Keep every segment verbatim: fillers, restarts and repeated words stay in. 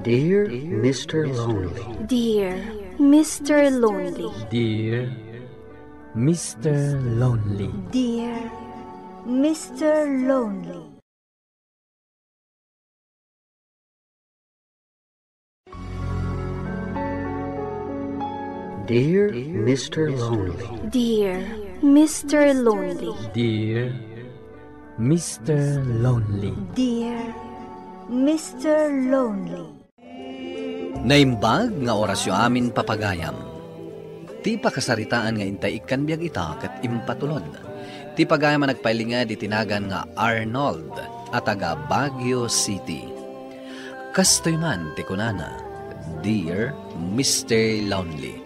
Dear Mister Lonely. Dear Mister Lonely. Dear Mister Lonely. Dear Mister Lonely. Dear Mister Lonely. Dear Mister Lonely. Dear Mister Lonely. Dear Mister Lonely. Naimbag nga orasyo amin, papagayam. Ti pakasaritaan nga intay ikkan biag ita ket impatulod. Ti pagayam a nagpailinged iti nagan nga Arnold a taga Baguio City. Kastoy man ti kunana, "Dear Mister Lonely."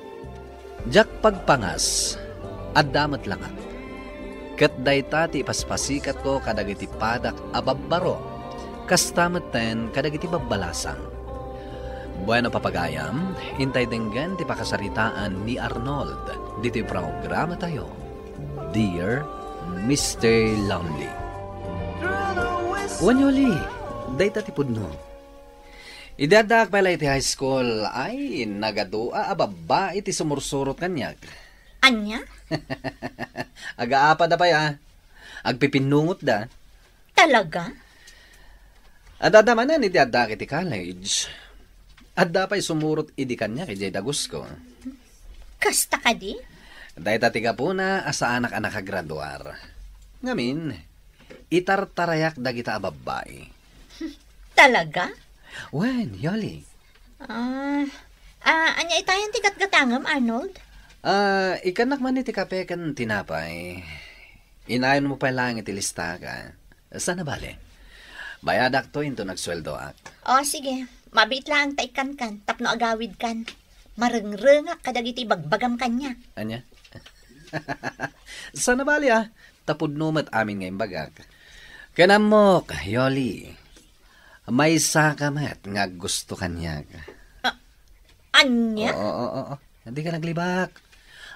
Diak pagpangas, adda met langak. Ket dayta ti ipaspasikatko kadagiti padak a babbaro, kasta metten kadagiti babbalasang. Bueno, papagayam, intay denggen ti pakasaritaan ni Arnold ditoy programatayo, Dear Mister Lonely. Wen, Yoli, dayta ti pudno. Idi addaak pay la iti high school, ay, nagadua a babbai ti sumursurot kaniak. Ania? Agaapad a pay, a. Agpipinnungotda. Talaga? Adda manen idi addaak iti college. Adda pay sumurot idi kaniak idiay dagusko. Kasta kadi? Dayta ti gapuna a saanak a nakagraduar. Ngamin, itartarayak dagita a babbai. Talaga? Wen, Yoli. Ah, ah, ania itayan ti gatgatangem, Arnold? Ah, ikkannak man iti kape ken tinapay. Inayonmo pay laeng iti listaka. Saan a bale? Bayadakto inton agsueldoak. O, sige. Mabiit laeng ta ikkankan tapno agawidkan. Marengrengak kadagiti ibagbagam kaniak. Ania? Saan a bale, a. Ta pudno met amin nga imbagak. Ken ammok, Yoli, maysaka met nga aggusto kaniak. Ah, ania? Oo, oo, oo. Dika naglibak.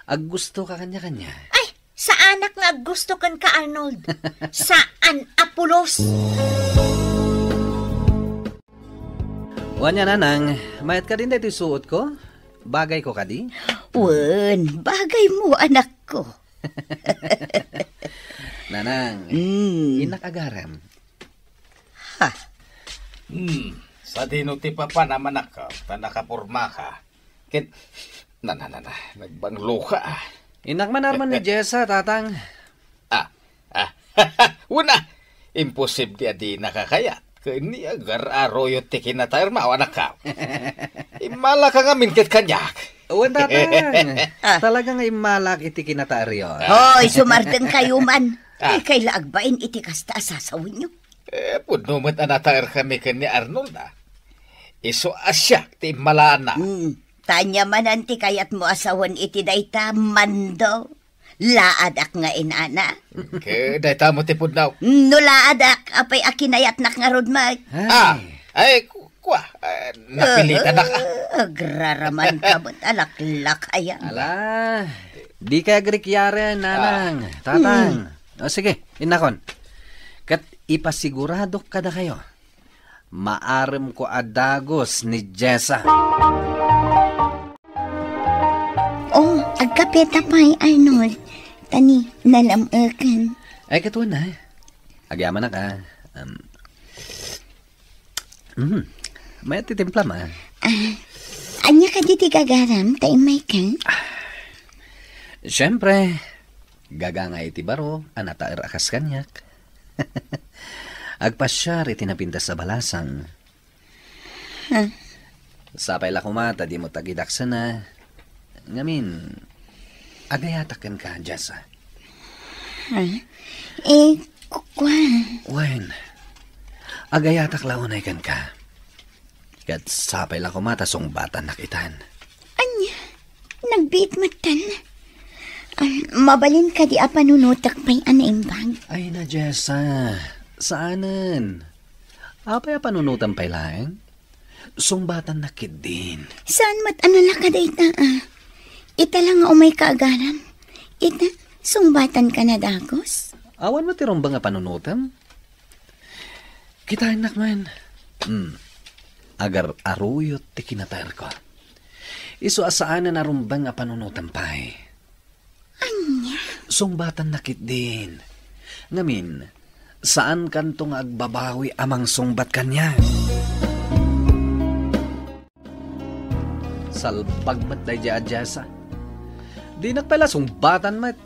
Aggustoka kaniak, ania. Ay, saanak nga aggusto kenka, Arnold. Saan a pulos. Wen, nanang, mayat kadi daytoy suotko? Bagayko kadi? Wen, bagaymo, anakko. Nanang, mm, innak agaram. Ha? Hmm, sadino ti papanam, anak, ta nakapormaka? Ket, na, na, na, na, nagbangloka, a. Innak man arman ni Jessa, tatang. Ah, ah, wen, a, imposible a dinaka kayat. Ken ni agar-aroyo ti kinataermo, anakko. Immalaka ngamin ket kaniak. Wen, tatang. Ah. Talaga nga immalak iti kinataeryo. Hoy, sumardengkayo man. Ah. Dikay la agbain iti kasta a sasawenyo. Eh, pudno met a nataerkami ken ni Arnold, a. Isu a siak ti immalaanna. Hmm. Ta ania manen ti kayatmo a sawen iti dayta, Mando? Laadak nga inana. Ket dayta met ti pudno. No laadak, apay a kinayatnak ngarud met? Ay. Ah, ay, ku-, kua, eh, napilitanak, a. Ah, agraramanka met a laklakayan. Ala, dikay agrikyaren, nanang, tatang. Hmm. O, sige, innakon. Ket ipasiguradok kadakayo, maaremko a dagus ni Jessa. O, agkapeta pay, Arnold. Ta ni, nalam-ekan. Ay, ket wen, a. Agyamanak, a. Um, mm, mayat ti timplam, a. Ah, ania kadi ti gagaram ta immayka? Siempre, gagangay iti baro a nataer a kas kaniak. Agpasiar iti napintas a balasang. Ha? Sapay la koma ta dimo tagidaksena. Ngamin, agayatak kenka, Jessa. Ha? Eh, ku-, kua. Wen, agayatak la unay kenka. Ket sapay la koma ta sungbatannak itan. Ania? Nagbiit metten. Ah, mabalin kadi a panunotek pay a naimbag? Ay na, Jessa. Saanen. Apay a panunotem pay laeng? Sungbatannak ketdin. Saan met a nalaka dayta, a? Ita la nga umayka agaram. Ita, sungbatanka na dagus? Awan met ti rumbeng a panunotem? Kitaennak man. Hmm. agar-aruyot ti kinataerko. Isu a saanen a rumbeng a panunotem pay. Ania? Sungbatanna ketdin. Ngamin, saankanto nga agbabawi a mangsungbat kaniak. Salbag met daydiay a Jessa. Dinak pay la sungbatan met.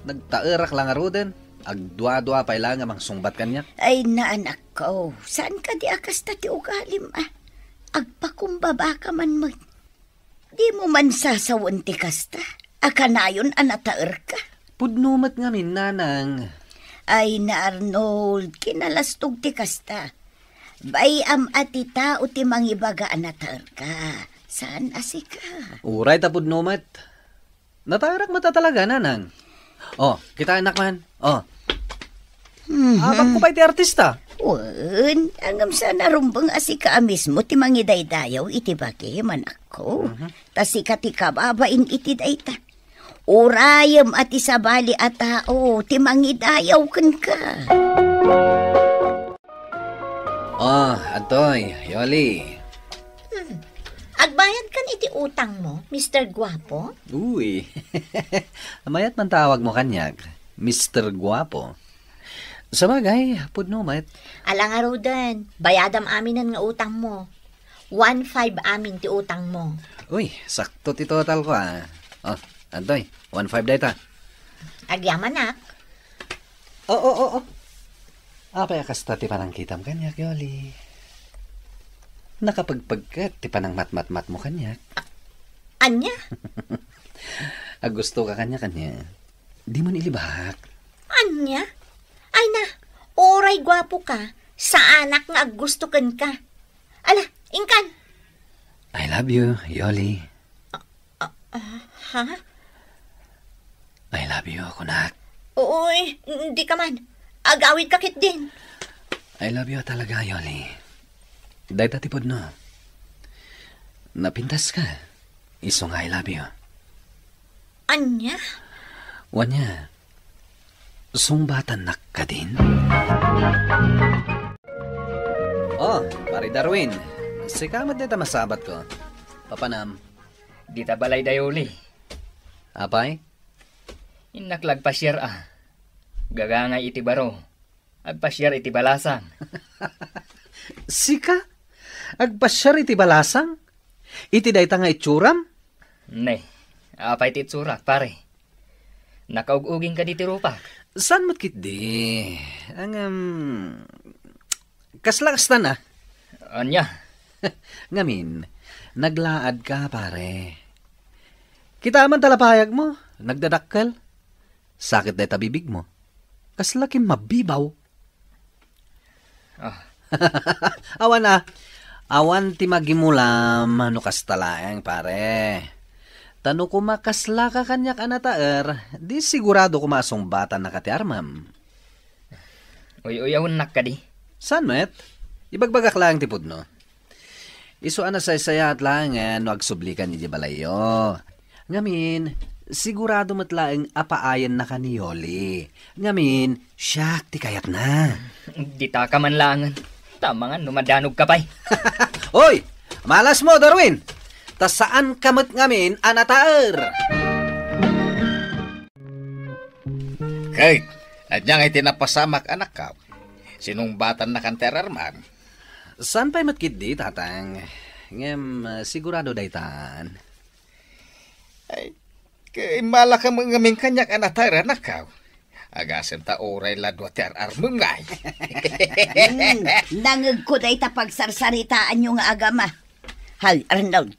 Nagtaerak la ngaruden. Agduadua pay la nga mangsungbat kaniak. Ay, na, anakko, saan kadi a kasta ti ugalim, a? Agpakumbabaka man met. Dimo man sasawen ti kasta a kanayon a nataerka? Pudno met ngamin, nanang. Ay, na, Arnold, kinalastog ti kasta. Bay-am a ti tao ti mangibaga a nataerka. Saan a sika? Uray ta pudno met. Nataerak met a talaga, nanang. Oh, kitaennak man. Oh. Mhm. Abagko pay ti artista. Wen, ngem saan a rumbeng a sika a mismo ti mangidaydayaw iti bagim, anakko. Mhm. Ta sika ti kababain iti dayta. Urayem a ti sabali a tao ti mangidayaw kenka. Oh, adtoy, Yoli. Hmm. Agbayadkan iti utangmo, Mister Guapo? Uy. Mayat man tawagmo kaniak, Mister Guapo. Sabagay, pudno met. Ala ngaruden, bayadam aminen nga utangmo. One five amin ti utangmo. Uy, sakto ti totalko, a. Oh, adtoy, one five dayta. Agyamanak. Oo, oo, oo. Apay a kasta ti panangkitam kaniak, Yoli? Nakapagpagkat ti panangmatmatmatmo kaniak. Ania? Aggustoka kaniak, ania? Dimon ilibak. Ania? Ay na, uray guapoka, saanak nga aggusto kenka. Ala, inkan. I love you, Yoli. Ah, ah, ha? I love you, kunak. Uy, dika man. Agawidka ketdin. I love you talaga, Yoli. Dayta ti pudno. Napintaska. Isu nga I love you. Ania? Wen nia, sungbatannak kadin? Oh, Pare Darwin. Sika met dayta masabatko. Papanam. Dita balayda, Yoli. Apay? Innak la agpasiar a. Gagangay iti baro. Agpasiar iti balasang. Sika? Agpasiar iti balasang? Iti dayta nga itsuram? Ne, apay ti itsurak, pare? Nakaug-uging kadi ti rupak? Saan met ketdi? Ngem, kasla kastan a. Ania? Ngamin, naglaadka, pare. Kita man ta la payagmo, nagdadakkel. Sakit dayta bibigmo. Kasla kimmabibaw. Ah. Awan a. Awan ti magimulam no kasta laeng, pare. Ta no koma kaslaka kaniak a nataer, di sigurado koma a sungbatannaka ti armem. Uy-uyawennak kadi? Saan met? Ibagbagak laeng ti pudno. Isu a nasaysayaat laengen no agsublikan idiay balayyo. Ngamin, sigurado met laeng a paayennaka ni Yoli. Ngamin, siak ti kayatna. Ditaka man laengen. Ta amangan no madanogka pay. Hoy! Malasmo, Darwin! Ta saanka met ngamin a nataer! Ket, ania ngay ti napasamak, anakko? Sinungbatannakan ti ararmam? Saan pay met ketdi, tatang. Ngem, ah, sigurado daytan. Ay, kaimmalaka met ngamin kaniak a nataer, anakko. Agasem ta uray la dua ti ar-armem ngay. Hmm, nangegko dayta pagsarsaritaanyo nga agama. Hay, Arnold,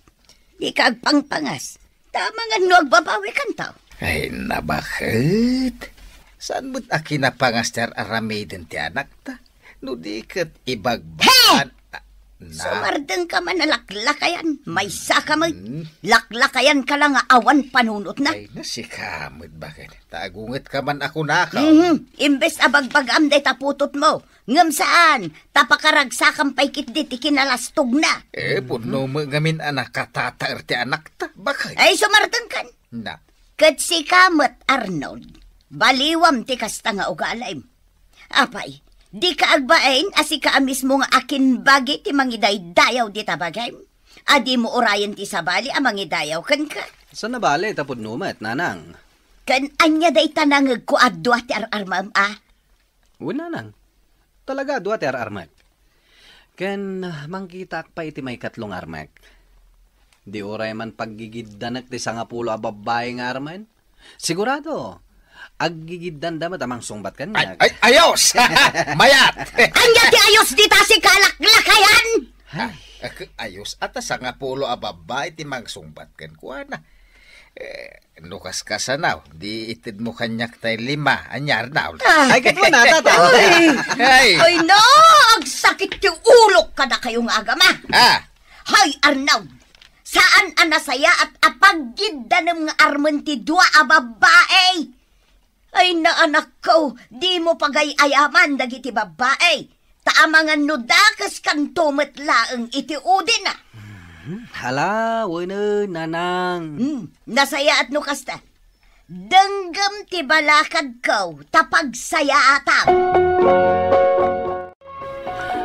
dika agpangpangas. Ta amangan no agbabawikanto. Ay, nabaket. Saan met a kinapangas ti ar-aramiden ti anakta? No di ket ibagbakan, He! a, na. Sumardengka man a laklakayan. Maysaka met. Hmm. Laklakayanka la nga awan panunotna. Ay, na sika met, baket. Ta agungetka man a kunaka. Mhm. Imbes a bagbagam dayta putotmo. Ngem saan, ta pakaragsakam pay ketdi ti kinalastogna. Eh, pudno met ngamin a nakatataer ti anakta. Baket. Ay, sumardengkan. Na. Ket sika met, Arnold, baliwam ti kasta nga ugalim. Apay, Dika agbain a sika a mismo nga akinbagi ti mangidaydayaw dita bagim? A dimo urayen ti sabali a mangidayaw kenka? Saan a bale ta pudno met, nanang. Ken ania dayta nangegko a dua ti ar-armem a? Wen, nanang. Talaga a dua ti ar-armek. Ken, ah, mangkitaak pay iti maikatlo nga armek. Di uray man paggigiddanek ti sangapulo a babbai nga armen? Sigurado, aggigiddanda met a mangsungbat kaniak. Ay, ay, ayos! Mayat! Ania ti ayos dita, sikalaklakayan? Ay. Ah, ak-, ayos, ata sangapulo a babbai ti mangsungbat kenkuana. Eh, no kaskasano, di itedmo kaniak tay lima. Ania, Arnold? Ah. Ay, ket wala, tata. Ay! Ay! Ay, no! Agsakit ti ulok kadakayo nga agama. Ah! Hay, Arnold! Saan a nasayaat a paggiddanem nga armen ti dua a babbai? Ay, naanakko, dimo pagay-ayaman dagiti babbai. Ta amangan no dakeskanto met laeng iti udina. Hmm, hala, wen, nanang. Hmm, nasayaat no kasta. Denggem ti balakadko, ta pagsayaatam.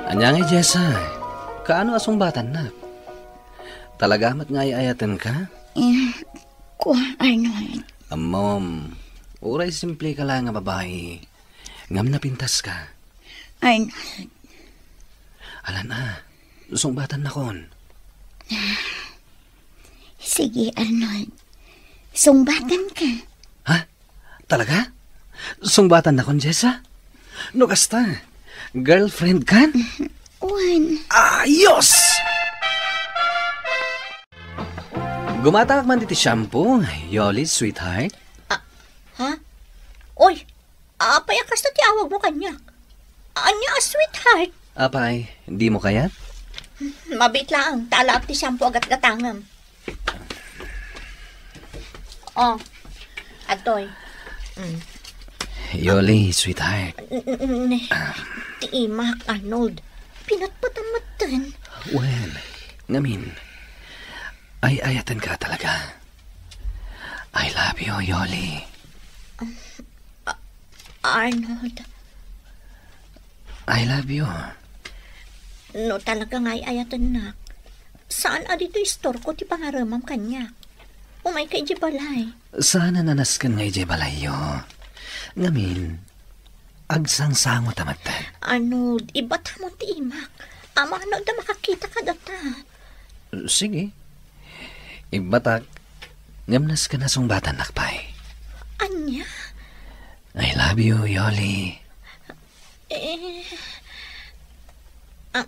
Ania ngay, Jessa? Kaano a sungbatannak? Talaga met nga ay-ayatenka? Eh, kua, Arnold. Ammom, uray simple ka laeng a babai, ngem napintaska. Arnold. Alan a, sungbatannakon. Sige, Arnold. Sungbatanka. Ha? Talaga? Sungbatannakon, Jessa? No kasta, girlfriend kan? Wen. Ayos! Gumataak man diti shampoo, Yoli, sweetheart. Ah, ha? Oy, apay a kasta ti awagmo kaniak? Ania a sweetheart? Apay, dimo kayat? Mabiit laeng, ta alaap ti shampoo a gatgatangem. Oh, adtoy. Mm. Yoli, sweetheart. N-, n-, n-, Ah. Ti imak, Arnold. Pinatpatam metten. Well, ngamin, ay-ayatenka talaga. I love you, Yoli. Ah, Arnold. I love you. No talaga nga ay-ayatennak, saan a ditoy istorko ti pangaremam kaniak. Umayka idiay balay. Saan a nasken nga idiay balayyo. Ngamin, agsangsango ta metten. Arnold, ibbatamon ti imak. Amangan no adda makakita kadata. Sige. Ibbatak, ngem nasken a sungbatannak pay. Ania? I love you, Yoli. Eh, ah,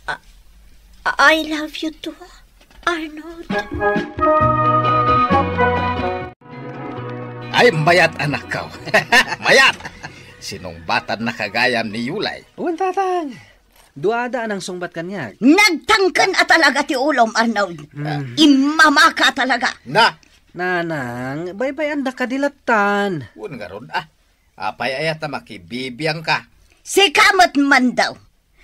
ah, I love you too, Arnold. Ay, mayat, anakko. Mayat! Sinungbatannaka gayam ni Yoli. Wen, tatang. Duada a nangsungbat kaniak. Nagtangken a talaga ti ulom, Arnold. Hmm. Immamaka a talaga. Na! Nanang, baybay-andak kadi lattan. Wen ngarud, ah. Apay aya ta makibibiangka? Sika met, Mandaw.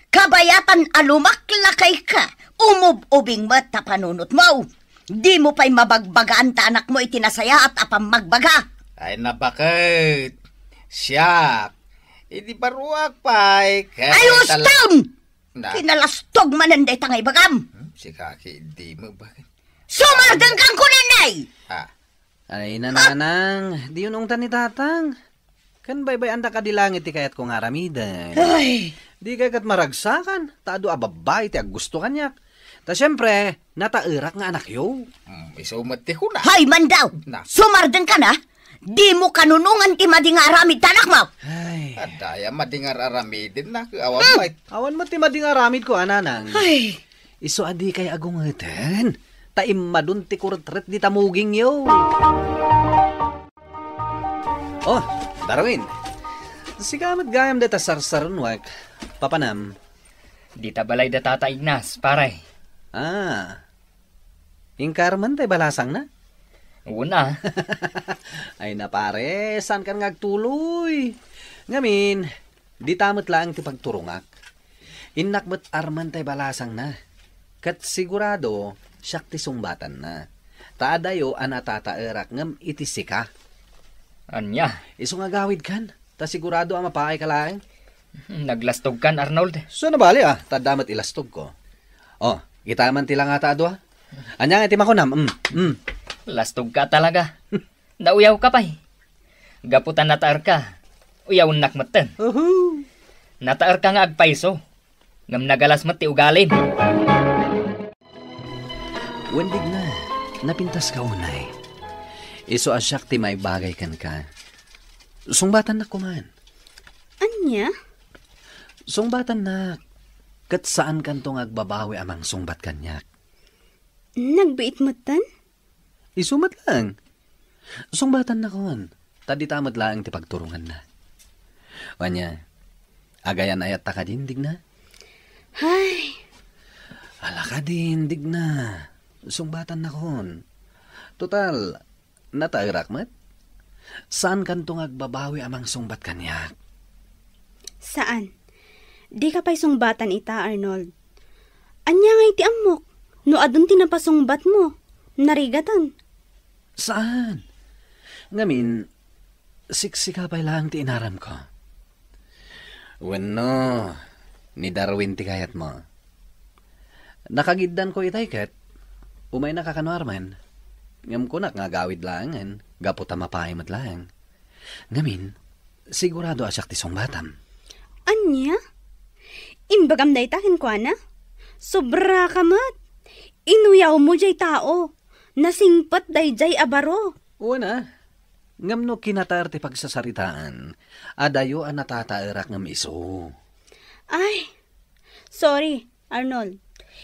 Kabayatan a lumaklakayka, umub-ubing met ta panunotmo. Dimo pay mabagbagaan ta anakmo iti nasayaat a pammagbaga. Ay, nabaket. Siak. Idi baruak pay, ket Ay, tal- uston! Na. Kinalastog manen dayta nga ibagam. Hmm, sika ki, di mo ba? Sumardeng kan kunan, nay! Ah. Ay, nanang, di unongtan ni tatang. Kan baybay-andak kadi langit ti kayatko nga aramiden. Ay! Di kay ket maragsakan, ta adu a babbai ti aggusto kaniak. Ta siempre, nataerak nga anakyo. Hmm, isu met ti kuna. Hay, Mandaw! Na. Sumardeng ka na? Dimo kanunongan ti madi nga aramid ta anakmo! Ay. Adda aya madi nga aramiden na, awan Hmm. met. Awan met ti madi nga aramidko, a nanang. Ay. Isu a dikay agungeten, ta immadun ti kuretret dita mugingyo. Oh, Darwin. Sika met gayam dayta sarsarunuak. Papanam. Dita balay da Tata Ignas, pare. Ah. Inkarmen tay balasangna? Una. Ay na, pare, saan kan nga agtuloy? Ngamin, dita met laeng ti pagturongak. Innak met armen tay balasangna. Ket sigurado, siak ti sungbatanna. Ta adayo a natataerak ngem iti sika. Ania? Isu nga gawidkan. Ta sigurado a mapaayka laeng. Naglastogkan, Arnold. Saan a bali, a? Ta adda met ilastogko. O, kita man ti langata a dua. Ania nga ti makunam? Mm, mm. Lastogka talaga. Nauyawka pay. Gapu ta nataerka, uyawennak metten. Uhu. Nataerka nga agpayso, ngem nagalas met ti ugalim. Wen, Digna, napintaska unay. Isu a siak ti maibagay kenka. Sungbatannak koman. Ania? Sungbatannak. Ket saankanto nga agbabawi a mangsungbat kaniak. Nagbiit metten? Isu met laeng. Sungbatannakon, ta dita met laeng ti pagturonganna. Wen, agayan-ayatta kadin, Digna? Hay. Ala kadin, Digna. Sungbatannakon. Total, nataerak met. Saankanto nga agbabawi a mangsungbat kaniak. Saan. Dika pay sungbatan ita, Arnold. Ania ngay ti ammok? No adun ti napasungbatmo, narigatan. Saan? Ngamin, siksika pay laeng ti inaramko. Wenno, ni Darwin ti kayatmo. Nakagiddanko itay ket, umaynaka kano Arman. Ngem kunak nga agawid laengen, gapu ta mapaay met laeng. Ngamin, sigurado a siak ti sungbatam. Ania? Imbagam dayta kenkuana? Sobraka met. Inuyawmo jay tao. Nasingpet dayjay a baro. Una, ngem no kinataer ti pagsasaritaan, adayo a natataerak ngem isu. Ay, sorry, Arnold.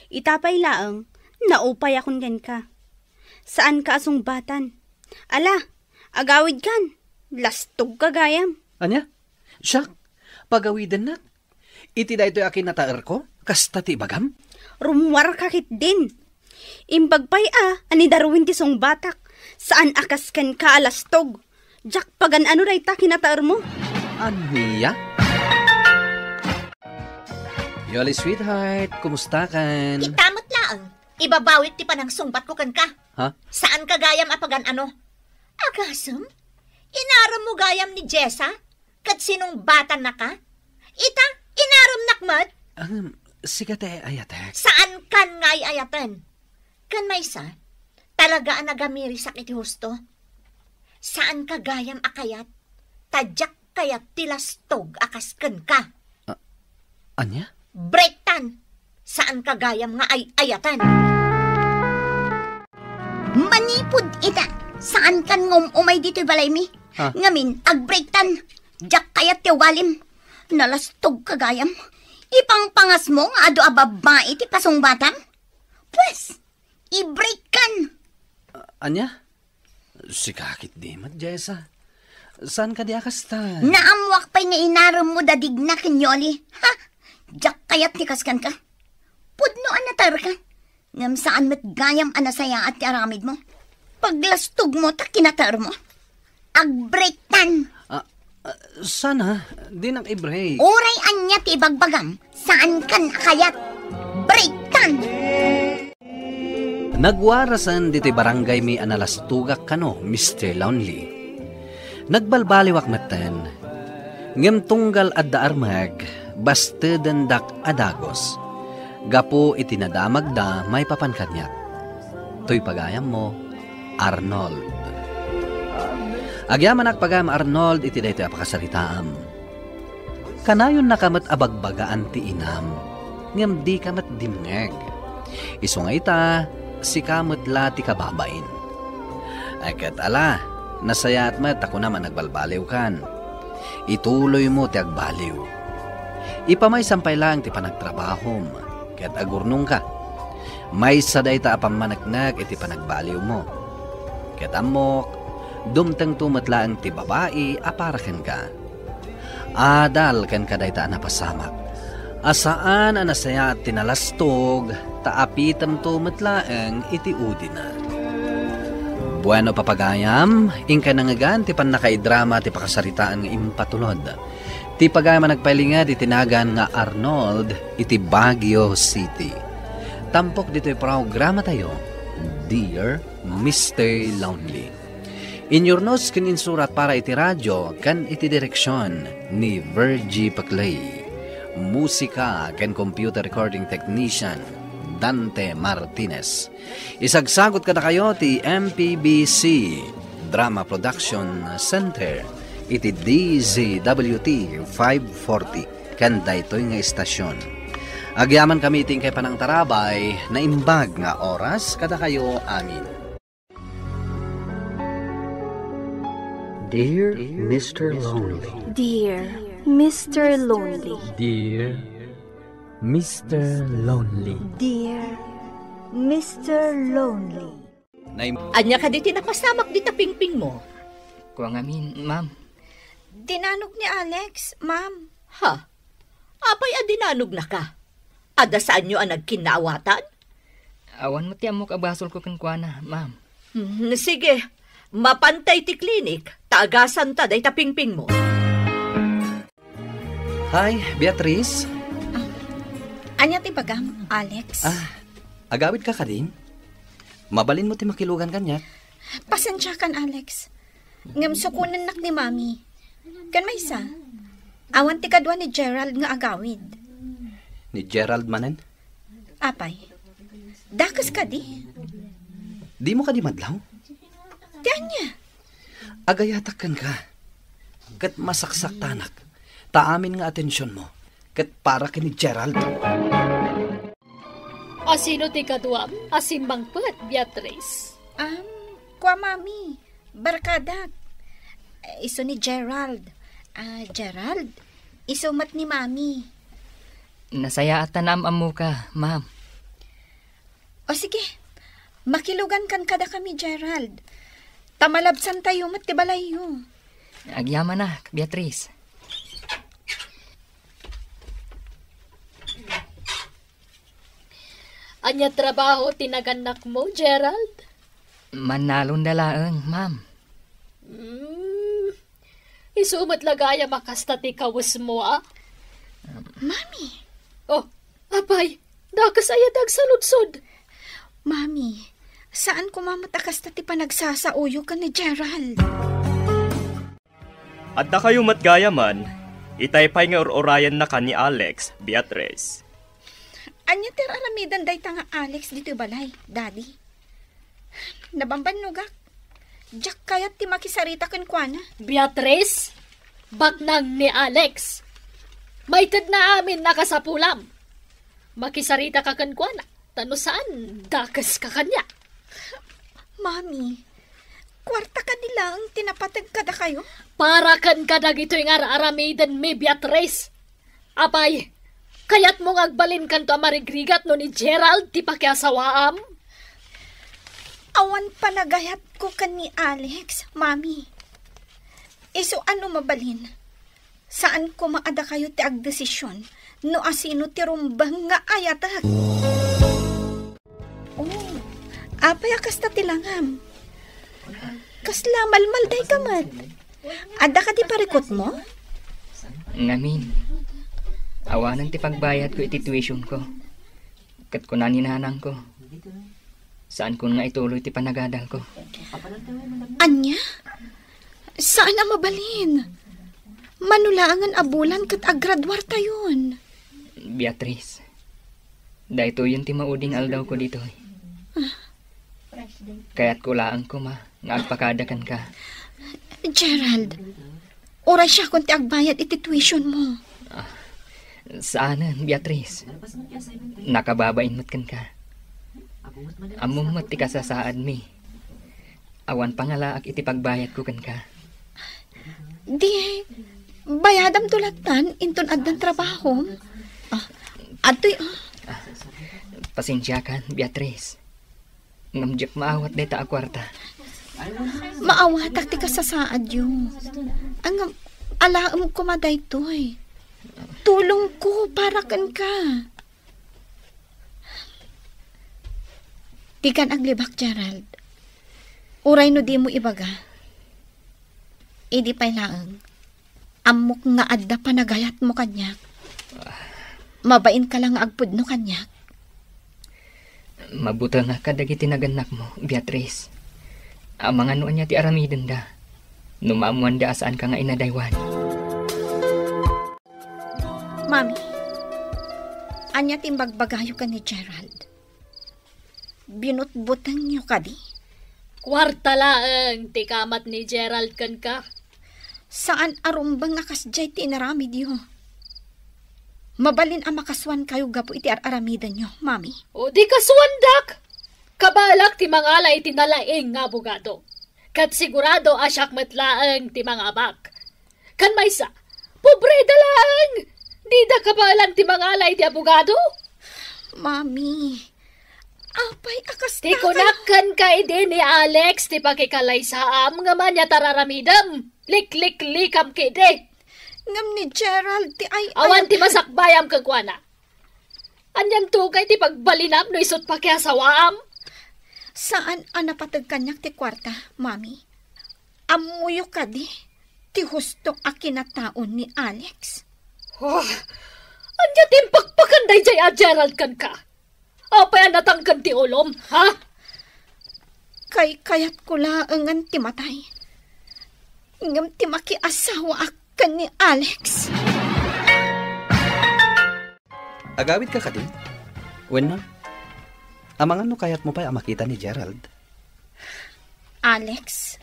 Ita pay laeng, naupayakon kenka. Saanka a sungbatan. Ala, agawidkan. Lastogka gayam. Ania? Siak? Pagawidennak? Iti daytoy a kinataerko? Kasta ti ibagam? Rummuarka ketdin. Imbag pay a, a ni Darwin ti sungbatak. Saan a kas kenka a lastog. Diak pagan-ano dayta kinataermo. Ania? Yoli, sweetheart, kumustakan? Kita met laeng. Ibabawik ti panangsungbatko kenka. Ha? Saanka gayam a pagan-ano. Agasem? Inaremmo gayam ni Jessa? Ket sinungbatannaka? Ita, inaremnak met. Ang, sika ti ay-ayatek. Saankan nga ay-ayaten. Ken maysa, talaga a nagamirisak iti husto. Saanka gayam a kayat. Ta diak kayat ti lastog a kas kenka. A-, ania? Breaktan! Saanka gayam nga ay-ayaten. Manipud ita, saankan nga um-umay ditoy balaymi. Ha? Ngamin, agbreaktan. Diak kayat ti ugalim. Nalastogka gayam. Ipangpangasmo nga adu a babbai ti pasungbatam? Pues, ibreakkan. A-, ania? Sika ketdi met, Jessa. Saan kadi a kasta? Naammoak pay nga inaremmo da Digna ken Yoli. Ha? Diak kayat ti kas kenka. Pudno a nataerka. Ngem saan met gayam a nasayaat ti aramidmo. Paglastogmo ta kinataermo. Agbreaktan. A, a, saan a? Dinak i-break. Uray ania ti ibagbagam, saankan a kayat. Breaktan! Nagwarasen ditoy barangaymi a nalastogak kano, Mister Lonely. Nagbalbaliwak metten, ngem tunggal adda armeg, bastedendak a dagus. Gapu iti nadamagda maipapan kaniak. Toy pagayammo, Arnold. Agyamanak pagayam, Arnold, iti daytoy a pakasaritaam. Kanayonnaka met a bagbagaan ti inam, ngem dika met dimngeg. Isu nga ita, sika met la ti kababain. Ay, ket ala, nasayaat met ta kunam a nagbalbaliwkan. Ituloymo ti agbaliw. Ipamaysam pay laeng ti panagtrabahom, ket agurnongka. Maysa dayta a pammaneknek iti panagbaliwmo. Ket ammok, dumtengto met laeng ti babai a para kenka. Adal kenka dayta a napasamak, a saan a nasayaat ti nalastog, ta apitemto met laeng iti udina. Bueno, papagayam, inkay nangngegan ti pannakaidrama ti pakasaritaan nga impatulod. Ti pagayam a nagpailinged iti nagan nga Arnold iti Baguio City. Tampok ditoy programatayo, Dear Mister Lonely. Inyurnos ken insurat para iti radio ken iti direksion ni Virgie Paclay. Musika ken computer recording technician, Dante Martinez. Isagsagot kadakayo ti M P B C Drama Production Center iti D Z W T five forty ken daytoy nga istasyon. Agyamankami iti inkay panangtarabay, naimbag nga oras kadakayo amin. Dear Mister Lonely. Dear Mister Lonely. Dear Mister Lonely. Dear Mister Lonely. Naim- Ania kadi ti napasamak dita pingpingmo? Kua ngamin, ma'am. Dinanok ni Alex, ma'am. Ha? Apay a dinanognaka? Adda saanyo a nagkinnaawatan? Awan met ti ammok a basolko kenkuana, ma'am. Hmm, sige. Mapantay ti klinik, ta agasanta dayta pingpingmo. Hi, Beatrice. Ah, ania ti bagam, Alex? Ah, agawidka kadin? Mabalinmo ti makilugan kaniak? Pasensiakan, Alex. Ngem sukonennak ni Mami. Ken maysa, awan ti kadua ni Gerald nga agawid. Ni Gerald manen? Apay, dakes kadi? Dimo kadi madlaw? Ti ania? Agayatak kenka, ket masaksaktanak, ta amin nga atensionmo, ket para ken ni Gerald. Asino ti kaduam a simmangpet, Beatrice? Am, kua, Mami, barkadak. Isu ni Gerald. Ah, Gerald, isu met ni Mami. Nasayaat ta naam-ammoka, ma'am. O sige, makilugankan kadakami, Gerald. Ta malabsantayo met ti balayyo. Agyamanak, Beatrice. Ania trabaho ti nagannakmo, Gerald? Mannalonda laeng, ma'am. Hmm. Isu met la gayam a kasta ti kawesmo, a? Mami! Oh, apay, dakes aya ti agsaludsod? Mami, saan koma met a kasta ti panagsasaoyo ken ni Gerald. Adda kayo met gayamen, itay pay nga ur-urayennakan ni Alex, Beatrice. Ania ti ar-aramiden dayta nga Alex ditoy balay, Daddy? Nabambannogak. Diak kayat ti makisarita kenkuana. Beatrice, baknang ni Alex. Maitedna amin a kasapulam. Makisarita ka kenkuana, ta no saan, dakes ka kaniak. Mami, kuarta kadi laeng ti napateg kadakayo? Para ken kadagitoy nga ar-aramidenmi, Beatrice. Apay, kayatmo nga agbalinkanto a marigrigat no ni Gerald ti pakiasawaam? Awan panagayatko ken ni Alex, Mami. Isu a no mabalin, saan koma a dakayo ti agdesision no asino ti rumbeng nga ayatek. Oh, apay a kasta ti langam? Kasla malmaldayka met. Adda kadi parikutmo? Ngamin, awanen ti pagbayadko iti tuitionko. Ket kuna ni nanangko, saankon nga ituloy ti panagadalko. Ania? Saan a mabalin. Mano laengen a bulan ket agraduartayon. Beatrice, daytoyen ti mauding aldawko ditoy. Ah. Kayatko laeng koma nga agpakada kenka. Gerald, uray siakon ti agbayad iti tuitionmo. Ah, saanen, Beatrice. Nakababain met kenka. Ammom met ti kasasaadmi. Awan pangalaak iti pagbayadko kenka. Di, bayadamto lattan inton addan trabahom. Ah, adtoy, ah. Ah, pasensiakan, Beatrice. Ngem diak maawat dayta a kuarta. Maawatak ti kasasaadyo. Ngem, alaem koma daytoy. Tulongko para kenka. Dikan aglibak, Gerald. Uray no dimo ibaga, idi pay laeng, ammok nga adda panagayatmo kaniak. Mabainka la nga agpudno kaniak. Mabutengak kadagiti nagannakmo, Beatrice. Amangan no ania ti aramidenda no maammoanda a saanka nga inadaywan. Mami, ania ti imbagbagayo ken ni Gerald? Binutbutengyo kadi? Kuarta laeng ti kamat ni Gerald kenka. Saan a rumbeng a kasdiay ti inaramidyo. Mabalin a makasuankayo gapu iti ar-aramidenyo, Mami. O di kasuandak! Kabaelak ti mangala iti nalaing nga abogado. Ket sigurado a siak met laeng ti mangabak. Kan maysa, pobreda laeng! Dida kabaelan ti mangala iti abogado? Mami, apay a kasta? Ti kunak kenka idi ni Alex ti pakikalaysaam ngem ania ti ar-aramidem? Likliklikam kidi. Ngem ni Gerald ti ay-, awan ti masakbayam kenkuana. Anianto kay ti pagbalinam no isut pakiasawaam? Saan a napateg kaniak ti kuarta, Mami. Ammoyo kadi ti husto a kinataon ni Alex? Oh, ania ti impakpakan daydiay a Gerald kenka? Apay a natangken ti ulom, ha? Kaykayatko laengen ti matay. Ngem ti makiasawaak ken ni Alex. Agawidka kadi? Wenno, amangan no kayatmo pay a makita ni Gerald? Alex,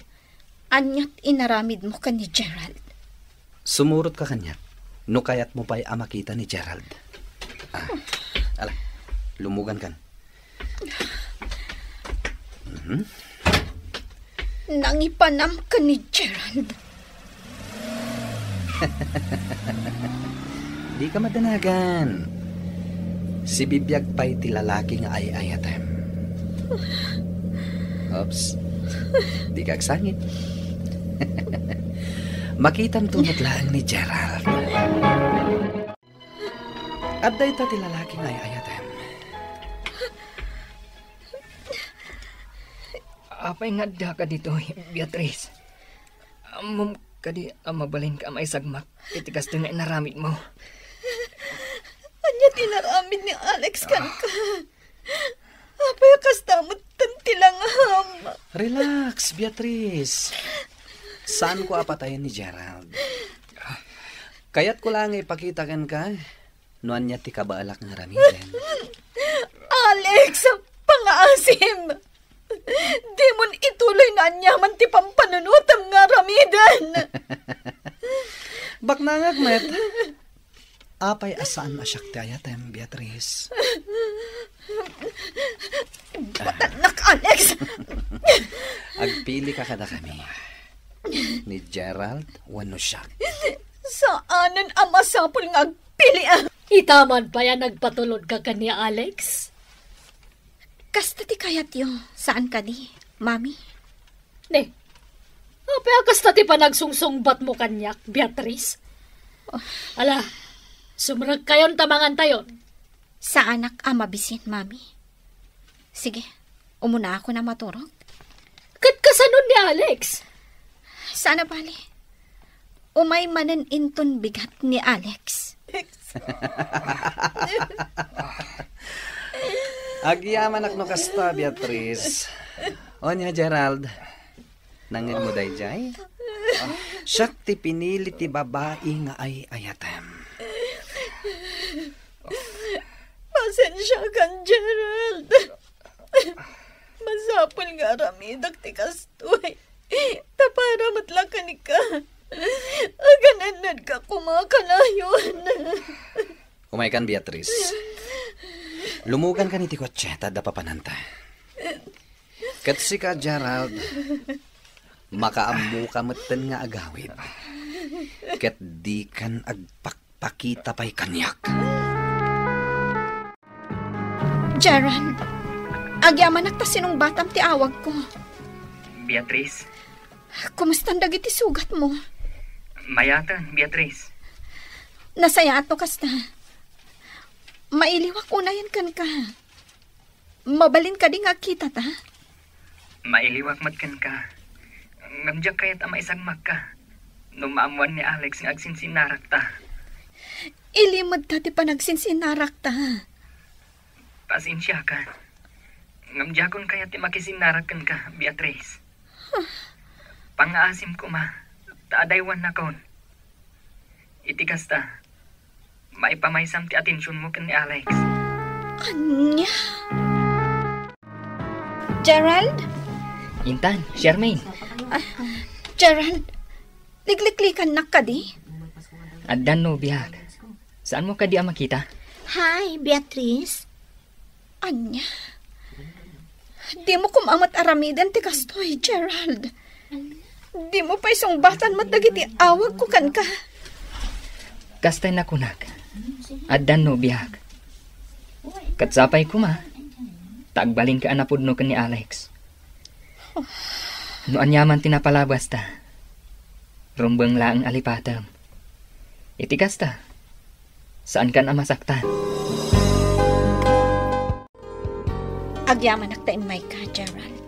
ania ti inaramidmo ken ni Gerald? Sumurotka kaniak no kayatmo pay a makita ni Gerald. Ah, ala, lumugankan. Mhm. Nangipanam ken ni Gerald. Dika madanagan. Sibibiag pay ti lalaki nga ay-ayatem. Oops. Dika agsangit. Makitanto met laeng ni Gerald. Adda ita ti lalaki nga ay-ayatem. Apay nga addaka ditoy, Beatrice? Ammom kadi a mabalinka a maisagmak iti kastoy nga inaramidmo? Ania ti inaramid ni Alex kenka? Apay a kasta metten ti langam? Relax, Beatrice. Saanko a patayen ni Gerald. Kayatko laeng nga ipakita kenka no ania ti kabaelak nga aramiden. Alex, pangaasim! Dimon ituloy no aniaman ti pampanunotem nga aramiden. Baknangak met. Apay a saan a siak ti ayatem, Beatrice? Batannak, Alex! Agpilika kadakami. Ni Gerald wenno siak? Saanen a masapul nga agpili, a. Ita man pay a nagpatulodka ken ni Alex? Kasta ti kayatyo, saan kadi, Mami? Ne, apay a kasta ti panagsungsungbatmo kaniak, Beatrice? Oh. Ala, sumrekkayon ta mangantayon. Saanak a mabisin, Mami. Sige, umunaakon a maturog. Ket kasano ni Alex? Saan a bale. Umay manen inton bigat ni Alex. Agyamanak no kasta, Beatrice. Onya, Gerald. Nangngegmo daydiay? Siak ti pinili ti babai nga ay-ayatem. Pasensiakan, Gerald. Masapul nga aramidak ti kastoy. Ta para met la kenka, aganannadka koma kanayon. Umaykan, Beatrice. Lumugankan iti kotse, ta adda papananta. Ket sika, Gerald, makaammoka metten nga agawid. Ket dikan agpakpakita pay kaniak. Gerald, agyamanak ta sinungbatam ti awagko. Beatrice? Kumustan dagiti sugatmo? Mayaten, Beatrice. Nasayaat no kasta. Mailiwak unayen kenka. Mabalin kadi nga agkitata? Mailiwak met kenka. Ngem diak kayat a maisagmakka no maammoan ni Alex nga agsinsinarakta. Ilimedta ti panagsinsinarakta. Pasensiakan. Ngem diakon kayat ti makisinnarak kenka, Beatrice. Pangngaasim koma, ta adaywannakon. Iti kasta, maipamaysam ti atensionmo ken ni Alex. Ania? Gerald? Intan, Charmaine. Ah, Gerald, likliklikannak kadi? Addan no biag. Saanmo kadi a makita? Hi, Beatrice. Ania? Dimo koma met aramiden ti kastoy, Gerald. Dimo pay sungbatan met dagiti awagko kenka. Kasta nakunak, addan no biag. Ket sapay koma, ta agbalinka a napudno ken ni Alex. No aniaman ti napalabasta, rumbeng laeng a lipatem. Iti kasta, saankan a masaktan. Agyamanak ta immayka, Gerald.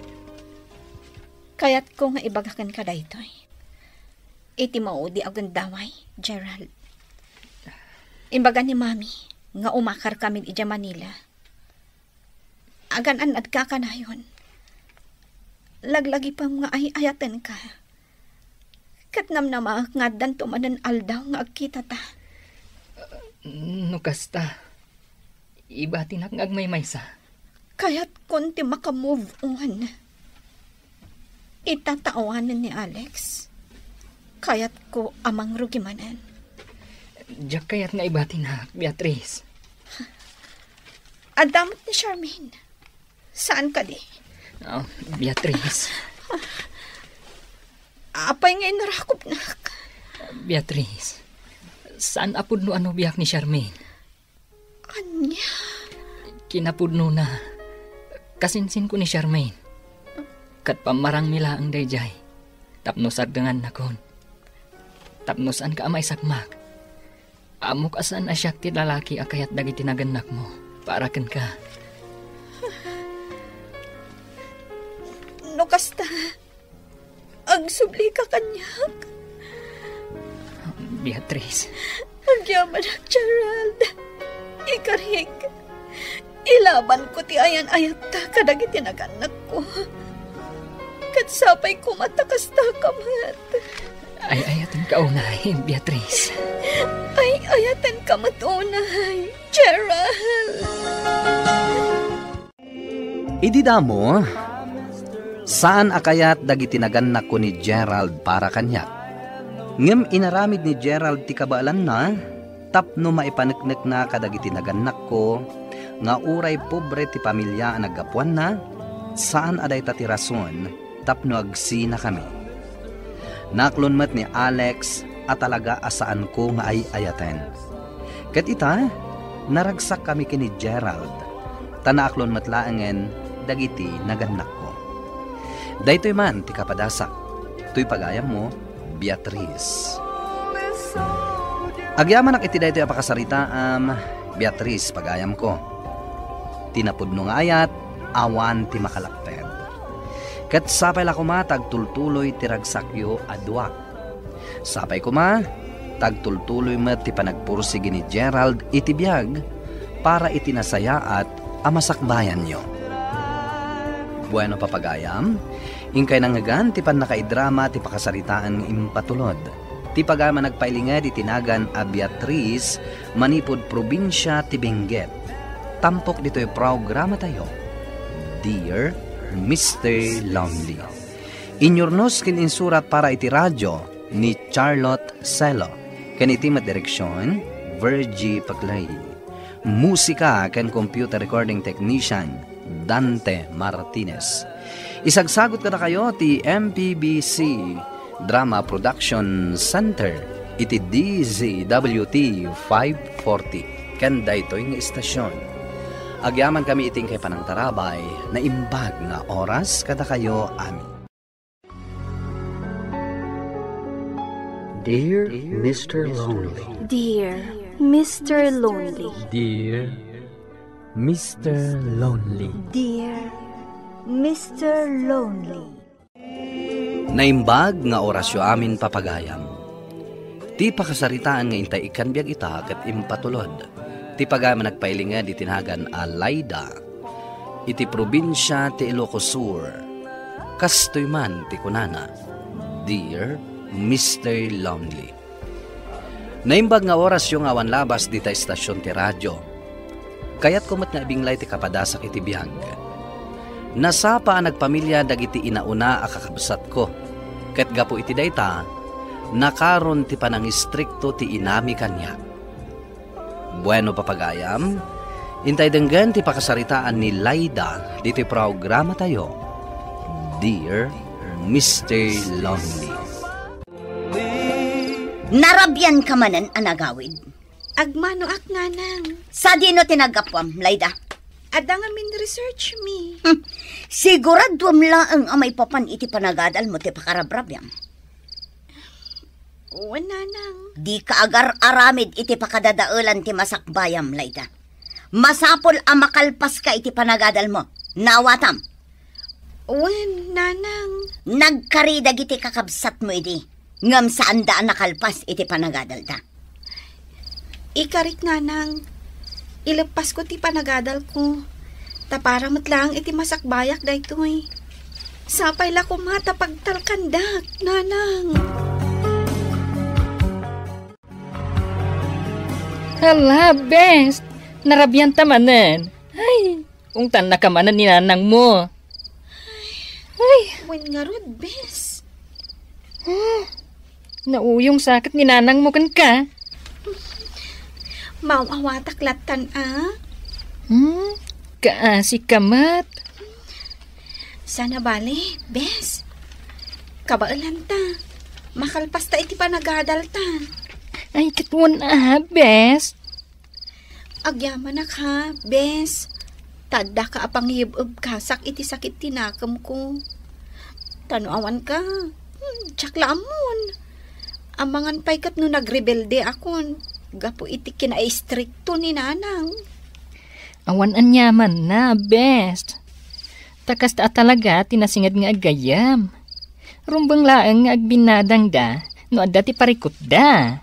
Kayatko nga ibaga kenka daytoy. Iti maudi a gundaway, Gerald. Imbaga ni Mami nga umakarkami idiay Manila. Agan-annadka a kanayon. Laglagipem nga ay-ayatenka. Ket namnamaek nga addanto manen aldaw nga agkitata. No kasta, ibatinak nga agmaymaysa. Kayatkon ti maka-move on. Ita ta awanen ni Alex, kayatko a mangrugi manen. Diak kayat nga ibatinak, Beatrice. Adda met ni Charmaine. Saan kadi? Oh, Beatrice. Apay nga inarakupnak? Beatrice, saan a pudno a nobiak ni Charmaine. Ania? Kinapudnona, kasinsinko ni Charmaine. Ket pammarangmi laeng daydiay tapno sardengannakon. Tapno saanka a maisakmak. Ammok a saan a siak ti lalaki a kayat dagiti nagannakmo para kenka. No kasta, agsublika kaniak. Beatrice. Agyamanak, Gerald. Ikarik. Ilabanko ti ayan-ayatta kadagiti nagannakko. Ket sapay koma ta kasta ka met. Ay-ayatenka unay, Beatrice. Ay-ayatenka met unay, Gerald. Idi damo, saan a kayat dagiti nagannakko ni Gerald para kaniak. Ngem inaramid ni Gerald ti kabaelanna tapno maipaneknekna kadagiti nagannakko nga uray pobre ti pamilia a naggapuanna, saan a dayta ti rason tapno agsinakami. Naaklon met ni Alex a talaga a saanko nga ay-ayaten. Ket ita, naragsakkami ken ni Gerald, ta naaklon met laengen dagiti nagannakko. Daytoy man ti kapadasak, toy pagayammo, Beatrice. Agyamanak iti daytoy a pakasaritaam, Beatrice, pagayamko. Ti napudno nga ayat, awan ti makalapped. Ket sapay la koma ta agtultuloy ti ragsakyo a duak. Sapay koma ta agtultuloy met ti panagpursigi ni Gerald iti biag para iti nasayaat a masakbayanyo. Bueno, papagayam, inkay nangngegan ti pannakaidrama ti pakasaritaan nga impatulod. Ti pagayam a nagpailinged iti nagan a Beatrice manipud probinsia ti Benguet. Tampok ditoy programatayo, Dear Mister Lonely. Inyurnos ken insurat para iti radio ni Charlotte Celo, ken iti met direksion, Virgie Paclay. Musika ken computer recording technician, Dante Martinez. Isagsagot kadakayo ti M P B C Drama Production Center iti D Z W T five forty ken daytoy nga istasyon. Agyamankami iti inkay panangtarabay, naimbag nga oras kadakayo amin. Dear Mister Lonely. Dear Mister Lonely. Dear Mister Lonely. Dear Mister Lonely. Naimbag nga orasyo amin, papagayam. Ti pakasaritaan nga intay ikkan biag ita ket impatulod ti pagayam a nagpailinged iti nagan a Laida, iti probinsia ti Ilocos Sur. Kastoy man ti kunana, "Dear Mister Lonely." Naimbag nga orasyo nga awan labas dita estasion ti radio. Kayatko met nga ibinglay ti kapadasak iti biag. Nasapa a nagpamilia dagiti inauna a kakabsatko, ket gapu iti dayta, nakaron ti panangistrikto ti inami kaniak. Bueno, papagayam, intay denggen ti pakasaritaan ni Laida ditoy programatayo, Dear Mister Lonely. Narabian ka manen a nagawid. Agmanoak, nanang. Sadino ti naggapuam, Laida? Adda ngamin research mi. Hmm. Siguraduam laeng a maipapan iti panagadalmo ti pakarabrabiam. Wen, nanang. Dika agar-aramid iti pakadadaelan ti masakbayam, Laida. Masapul a makalpaska iti panagadalmo. Naawatam? Wen, nanang. Nagkari dagiti kakabsatmo idi, ngem saanda a nakalpas iti panagadalda. Ikarik, nanang. Ileppasko ti panagadalko. Ta para met laeng iti masakbayak daytoy. Sapay la koma ta pagtalkandak, nanang. Hala, bes! Narabian ta manen. Ay, ungtannaka manen ni nanangmo. Ay. Wen ngarud, bes. Hmm. Nauyong saket ni nanangmo kenka. Maaw-awatak lattan, a? Hmm, kaasi ka met. Sana bale, bes. Kabaelanta. Makalpasta iti panagadalta. Ay, ket wen a, bes. Agyamanak ha, bes. Ta addaka a pangiyeb-ebkasak iti sakit ti nakemko. Ta no awanka, hmm, diak la ammon. Amangan pay ket no nagrebelde akon gapu iti kinaistrikto ni nanang. Awan aniamanna, bes. Ta kasta a talaga ti nasinged nga aggayem. Rumbeng laeng nga agbinnadangda no adda ti parikutda.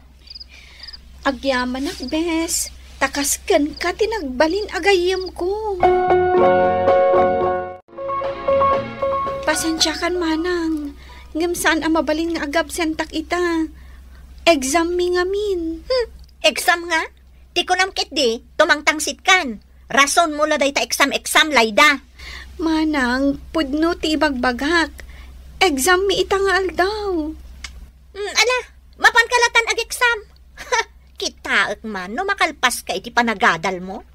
Agyamanak, bes, ta kas kenka ti nagbalin a gayyemko. Pasensiakan, manang, ngem saan a mabalin nga agabsentak ita. Exam mi ngamin. Hmm, exam nga? Ti kunam ketdi, tumangtangsitkan. Rasonmo la dayta exam-exam, Laida. Manang, pudno ti ibagbagak. Exam mi ita nga aldaw. Hmm, ala, mapanka latan ag-exam. Kitaek man no makalpaska iti panagadalmo.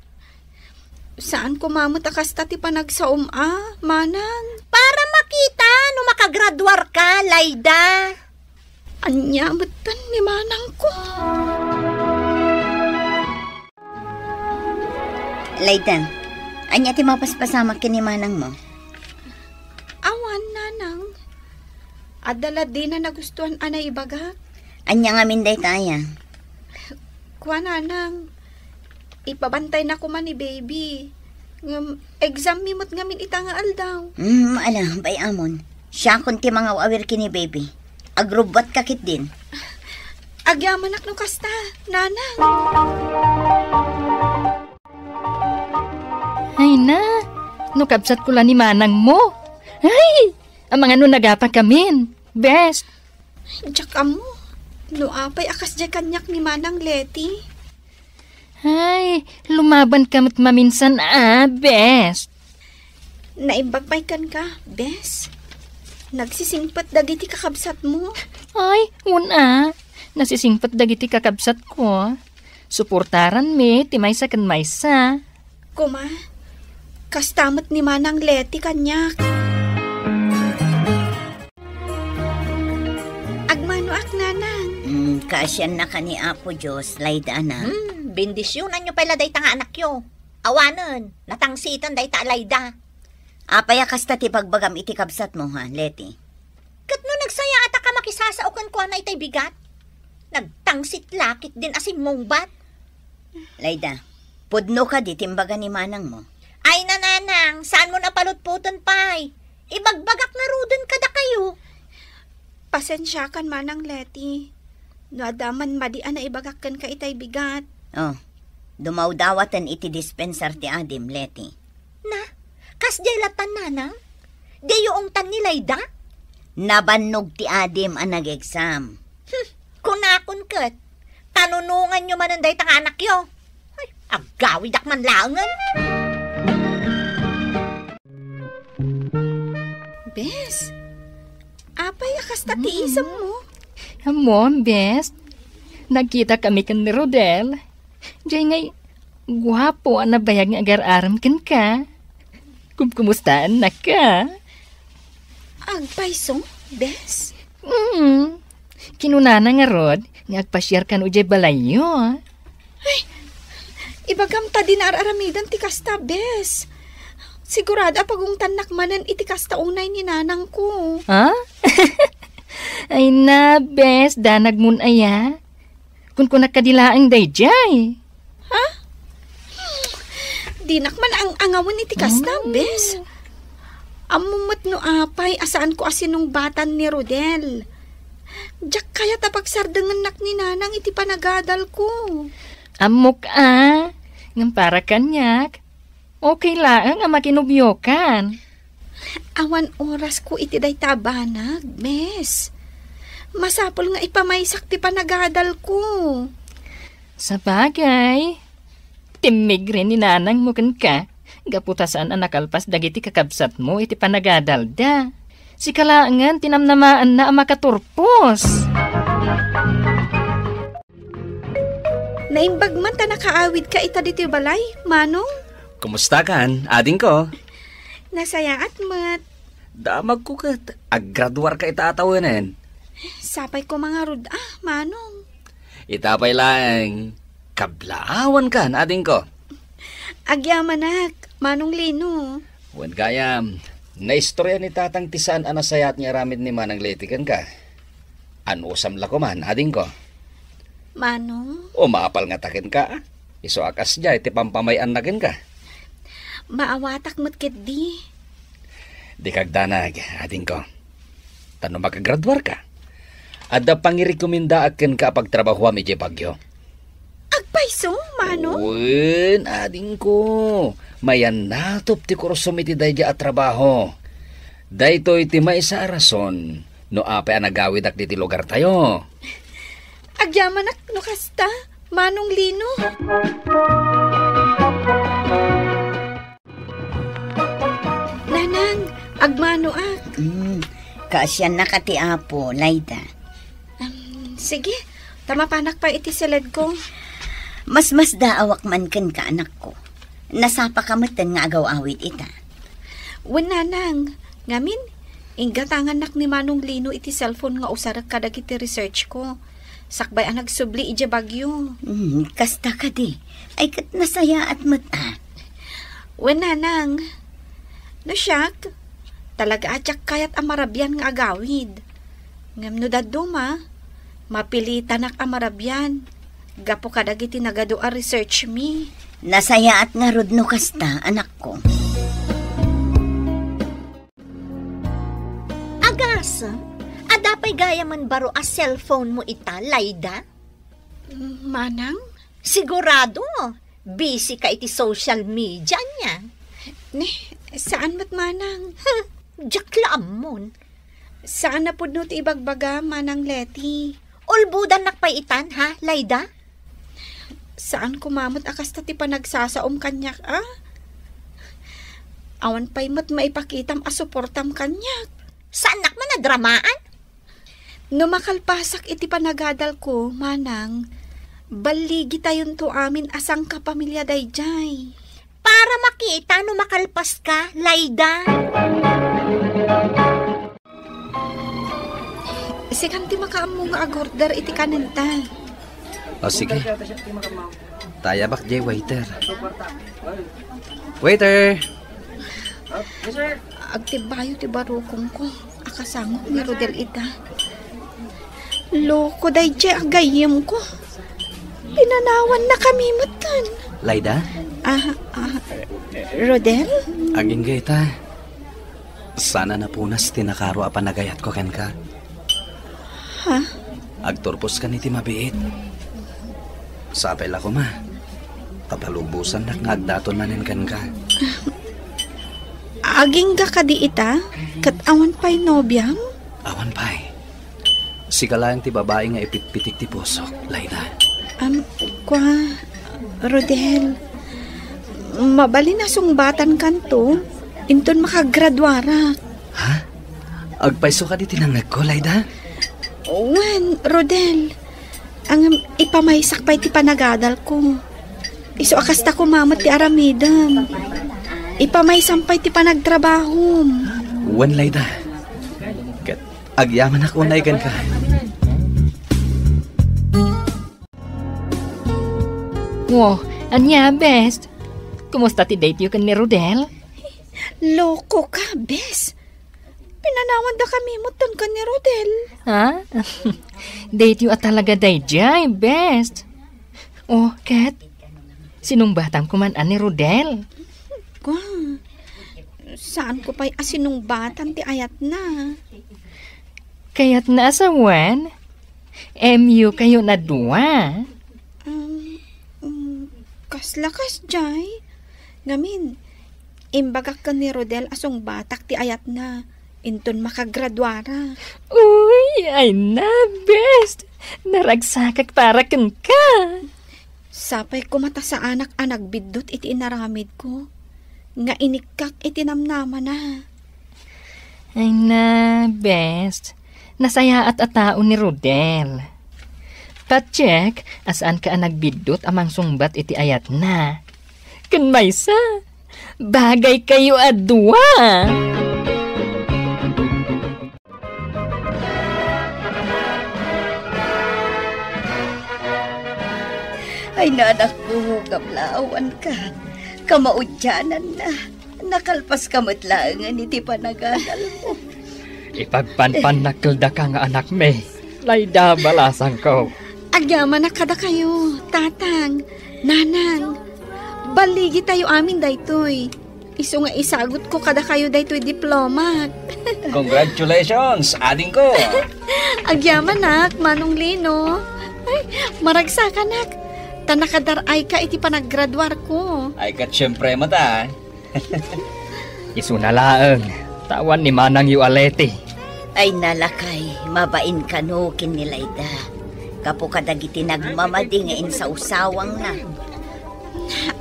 Saan koma met a kasta ti panagsaom a, manang? Para makita no makagraduarka, Laida. Ania metten ni manangko? Laida, ania ti mapaspasamak ken ni manangmo? Awan, nanang. Adda la dina nagustuan a naibagak. Ania ngamin dayta aya? Kua, nanang, ipabantayna koma ni baby. Ngem, exam mi met ngamin ita nga aldaw. Hmm, ala, bay-amon. Siakon ti mangaw-awir ken ni baby. Agrubbuatka ketdin. Agyamanak no kasta, nanang. Ay na, no kabsatko la ni manangmo. Ay, amangan no nagapakamin. Bes. Diak ammo no apay a kasdiay kaniak ni Manang Leti. Ay, lumabanka met maminsan a, bes. Naimbag pay kenka, bes. Nagsisingpet dagiti kakabsatmo. Ay, wen a. Nasisingpet dagiti kakabsatko. Suportaranmi ti maysa ken maysa. Koma, kasta met ni Manang Leti kaniak. Agmanoak, nanang. Hmm, kaasiannaka ni Apo Dios, Laida, anak. Hmm, bendisionanyo pay la dayta nga anakyo. Awanen, natangsiten dayta a Laida. Apay a kasta ti bagbagam iti kabsatmo, ha, Leti? Ket no nagsayaataka makisasao kenkuana itay bigat? Nagtangsit la ketdin a simmungbat. Laida, pudno kadi ti imbaga ni manangmo? Ay, nanang, saanmo a palutpoten pay. Ibagbagak ngaruden kadakayo. Pasensiakan, Manang Leti. No adda man madi a naibagak kenka itay bigat. Oh, dumawdawaten iti dispensar ti adim, Leti. Na, kasdiay latan, nanang? Diyo ungtan ni Laida? Nabannog ti adim a nag-exam. Hmm, kunakon ket, tanunonganyo manen dayta nga anakyo. Ay, aggawidak man laengen. Bes, apay a kasta ti Mm. isemmo? Ammom, Bes. Nagkitakami ken ni Rodel. Jay ngay, guapo a nabayag nga agar-arem kenka. Kumkumustaannaka? Agpayso, Bes? Mm. Kinunana ngarud nga agpasiar kano jay balayyo. Ay, ibagam ta di na ar-aramiden ti kasta, Bes. Sigurado a pagungtannak manen iti kasta unay ni nanangko. Ha? Ay na, Bes, danagmon aya. Kunkunak kadi laeng daydiay. Ha? Hmm. Dinak man ang-angawen iti kasta, Mm. Bes. Ammom met no apay a saanko a sinungbatan ni Rodel. Diak kayat a pagsardengennak ni nanang iti panagadalko. Ammok a, ngem para kaniak, okay laeng a makinobiokan. Awan orasko iti dayta a banag, Bes. Masapul nga ipamaysak ti panagadalko. Sabagay, timmigren ni nanangmo kenka, gapu ta saan a nakalpas dagiti kakabsatmo iti panagadalda. Sika laengen ti namnamaenna a makaturpos. Naimbag man ta nakaawidka ita ditoy balay, Manong. Kumustakan, adingko? Nasayaat met. Damagko ket, aggraduarka ita a tawenen. Sapay ko mangarud, ah, Manong. Ita pay laeng, kablaawankan, adingko. Agyamanak, Manong Lino. Wen gayam, naistorya ni tatang ti saan a nasayaat nga aramid ni Manang Leti kenka. Anusam la koman, adingko. Manong? Umapal ngata kenka. Isu a kasdiay ti pampamay-anna kenka. Maawatak met ketdi. Dika agdanag, adingko. Ta no makagraduarka, adda pangirekomendaak kenka a pagtrabahoam idiay Baguio. Agpayso, Manong? Wen, adingko. Mayannatop ti kursom iti daydiay a trabaho. Daytoy ti maysa a rason no apay a nagawidak ditoy lugartayo. Agyamanak no kasta, Manong Lino. Nanang, agmanoak. Mm, kaasiannaka ti Apo, Laida. Am, sige, ta mapanak pay iti siledko. Masmasdaawak man kenka, anakko. Nasapaka metten nga agaw-awid ita. Wen, Nanang, ngamin, inggatangannak ni Manong Lino iti cellphone nga usarek kadagiti researchko. Sakbay a nagsubli idiay Baguio. Hmm, kasta kadi. Ay, ket nasayaat met a. Wen, Nanang. No siak, talaga a diak kayat a marabian nga agawid. Ngem no dadduma, mapilitanak a marabian gapu kadagiti nagadu a research mi. Nasayaat ngarud no kasta, anakko. Agasem, adda pay gayamen baro a cellphone mo ita, Laida? Manang? Sigurado, busy ka iti social media niya. Ne, saan met, Manang? Hmm, diak la ammon. Saan a pudno ti ibagbaga, Manang Leti. Ulbodannak pay itan, ha, Laida? Saan koma met a kasta ti panagsasaom kaniak, a? Awan pay met maipakitam a suportam kaniak. Saannak man a dramaan? No makalpasak iti panagadalko, Manang, balligitayonto amin a sangkapamilya daydiay. Para makita no makalpaska, Laida. Sikan ti makaammo nga agorder iti kanenta. O, sige. Tayabak diay waiter. Waiter! Agtibbayo ti barukongko a kasangop ni Rodel ita. Loko daydiay a gayyemko. Pinanawannakami metten. Laida? Ah, ah, Rodel? Agingga ita. Saan a napunas ti nakaro a panagayatko kenka. Ha? Agturpos kan iti mabiit. Sapay la koma ta palubosannak nga agdaton manen kenka. Agingga kadi ita? Ket awan pay nobiam? Awan pay. Sika laeng ti babai nga ipitpitik ti pusok, Laida. Am, kua, Rodel, mabalin a sungbatankanto, inton makagraduarak. Ha? Agpayso kadi ti nangngegko, Laida? Wen, Rodel. Ngem ipamaysak pay ti panagadalko. Isu a kasta koma met ti aramidem. Ipamaysam pay ti panagtrabahom. Wen, Laida. Ket agyamanak unay kenka. Wo, ania, best? Kumusta ti date-yo ken ni Rodel? Loko ka, bes. Pinanawandakami met ken ni Rodel. Ha? Date-yo a talaga daydiay, best. Oh, ket sinungbatam koma ni Rodel. Kua, saanko pay a sinungbatan ti ayatna. Kayatna a sawen? M U kayon a dua? Um, um, kasla kasdiay. Ngamin, imbagak ken ni Rodel a sungbatak ti ayatna inton makagraduara. Uy, ay na, best! Naragsakak para kenka! Sapay koma ta saanak a nagbiddut iti inaramidko, nga inikkak iti namnamana. Ay na, best. Nasayaat a tao ni Rodel. Patiek a saanka a nagbiddut a mangsungbat iti ayatna. Ken maysa, bagaykayo a dua. Ay, nanakko, kablawanka. Kamaudiananna. Nakalpaska met laengen iti panagadalmo. Ipagpanpannak keldaka nga anakmi, Laida, balasangko. Agyamanak kadakayo, tatang, nanang. Balligitayo amin daytoy. Isu nga isagutko kadakayo daytoy diplomak. Congratulations, adingko. Agyamanak, Manong Lino. Ay, maragsakanak. Ta nakadar-ayka iti panaggraduarko. Ay, ket siempre met a. Isuna laeng, ta awan ni manangyo a Leti. Ay, nalakay, mabain kano ken ni Laida. Gapu kadagiti nagmamadi nga insausawangna.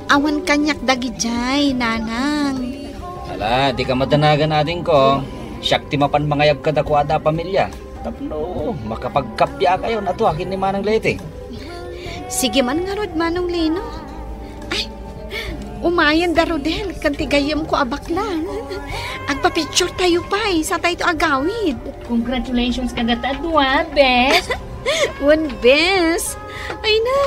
Awan kaniak dagidiay, nanang. Ala, dika madanagan, adingko. Siak ti mapan mangayab kadakuada a pamilia. Tapno makapagkappiakayon a dua ken ni Manang Leti. Sige man ngarud, Manong Lino. Ay, umayen da Rodel, ken ti gayyemko a bakla. Agpa-picture tayo pay, satayto agawid. Congratulations kadata a dua, bes. Wen, bes. Ay na,